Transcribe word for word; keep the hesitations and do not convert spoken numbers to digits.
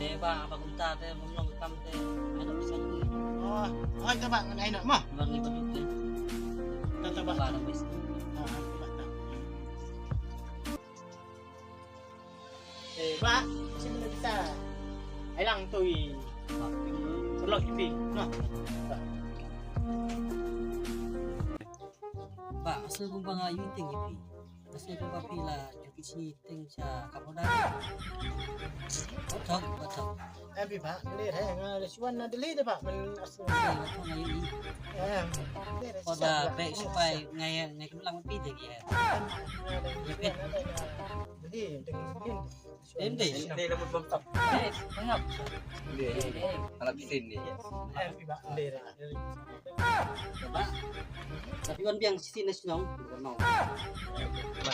Eh, ba, ba kumta te, ba long kam te, ai noh pisa. Oh, oh, ita ba ngan ai noh mo. Ba ngi ba duk te. Ta ta ba. Ba la pisa. Ah, ta ba ta. Eh, ba, sini kita. Ai lang tu i. Ba. Perlu kipi. Noh. Ba. Ba, asal kumba nga yu ting kipi. Asal kumba pi la juki sini ting sa kapoda. Batok, batok. Em pi ba, le re nga le suan na deli de ba, men asal. Batok nga yu. Em. Ko ba be supai ngai ngai kumlang pi de ya. Ya pit. Deli deng lin. Em de. Em de la mut bam tap. Eh, pengap. Dia. Anak sini. Em pi ba, le re. Ba. Tapi wan biang sisi na shnong. Bukan mau. Ba.